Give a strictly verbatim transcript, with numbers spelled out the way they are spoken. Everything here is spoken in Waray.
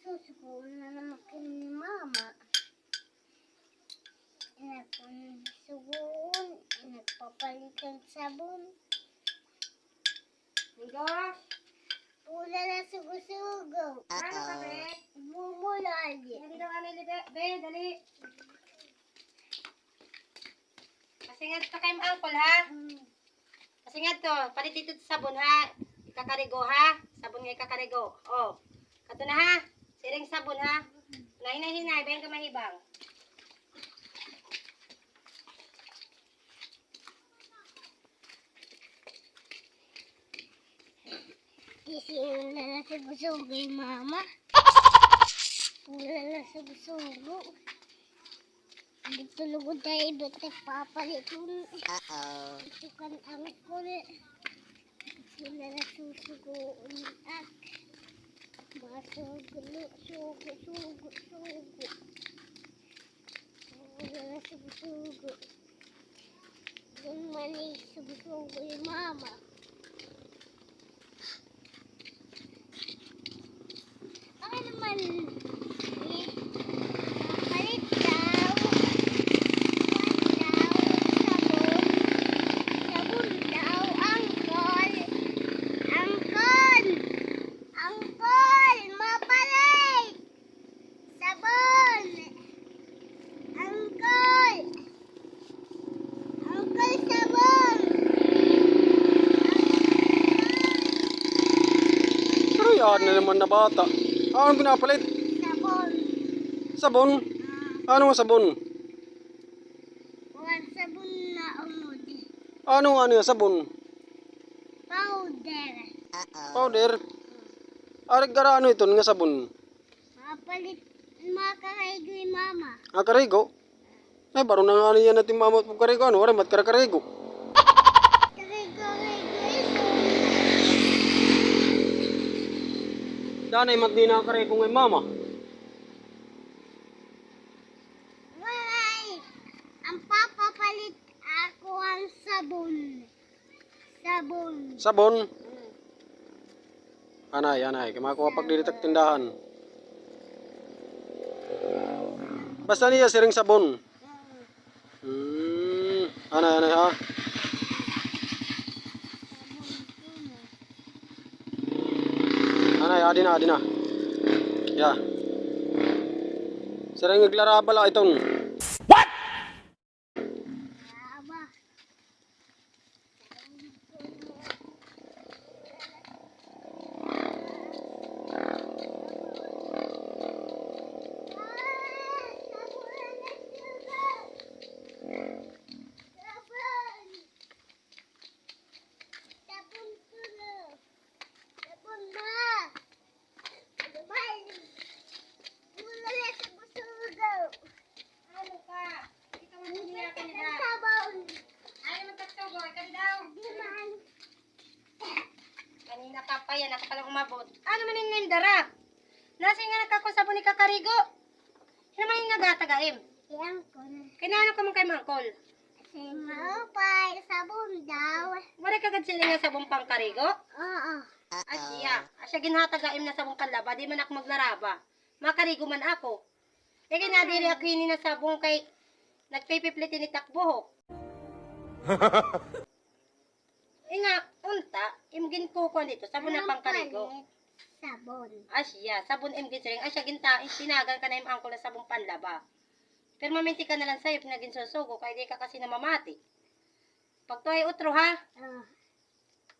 Susugoon na naman kami ni Mama. Inakon sugoon, inagpapalit hin sabon. Minggo? Pula na sugo-sugo. Ano ka, be? Mumulali. Dali daw, ano, be, be, dali. Kasi nga, ito kay Uncle, ha? Mm. Kasi ngadto, palit ito sabon, ha? Ikakarigo, ha? Sabon nga ikakarigo. O. Kadto na, ha? Siring sabon, ha? Hinay-hinay, bangin ka mahibang. Di sila na sugo-sugo ni Mama. Wala na sugo-sugo. Dito lugod tayo, ba't nagpapalit yun? Uh-oh. Ito kan Uncle. Sila na susugoon ak. Masugo, sugo, sugo, sugo. Sila na susugo. Doon man ay susugo ni Mama. Ano naman, eh, palit daw. Kuwan daw, sabon. Sabon daw, Uncle. Uncle! Uncle! Mapalit! Sabon! Uncle! Uncle, sabon! Pero yan na naman na bata. Ano pinapalit? Sabon. Sabon? Ah. Ano nga sabon? Kuwan, sabon na umudi. Ano nga, ano nga sabon? Powder. Powder? Arig gara ano iton nga sabon? Mapalit, makakarigo ni Mama. Ah, karigo? Ay, baro na nga niya natin Mama pagkarigo. Ano, waray mat karakarigo. Karigo, karigo, iso. Danay mat di nakakarigo ngay Mama. Waray. An papapalit ako an sabon. Sabon. Sabon? Mm. Anay, anay. Kay makuha pag diri tak tindahan. Basta niya siring sabon. Mm. Hmm. Anay, anay, ha? Anay, adi na, adi na. Ya. Siring naglaraba la iton. What? Ano ka? Ikaw ang pumila ka na. Ayaw magkatsugo, ikaw daw. Kanina ka pa yan, ako palang umabot. Ano man ini nga dara? Nasiring nga nagkakon sabon ikakarigo. Sino man ini nga gata, Gaim? Si Uncle. Kinano ka man kay Mangkol? Maupay, sabon daw. Waray ka gad siring nga sabon pangkarigo? Oo. Asya. Asya ginhatag Gaim na sabon panlaba, di man ako maglaraba. Makarigo man ako. Kay kinadiri ako hini na sabon kay nagpipiplit ini tak buhok. Inga, unta, im ginkukuan dito, sabon na pangkarigo. Sabon. Asya, sabon im ginsiring. Asya, ginta-, tinagan ka na im Uncle na sabon panlaba. Permanente ka na lang sayop nga ginsusugo, kay di ka kasi namamati. Pagtuhay utro, ha? Ah.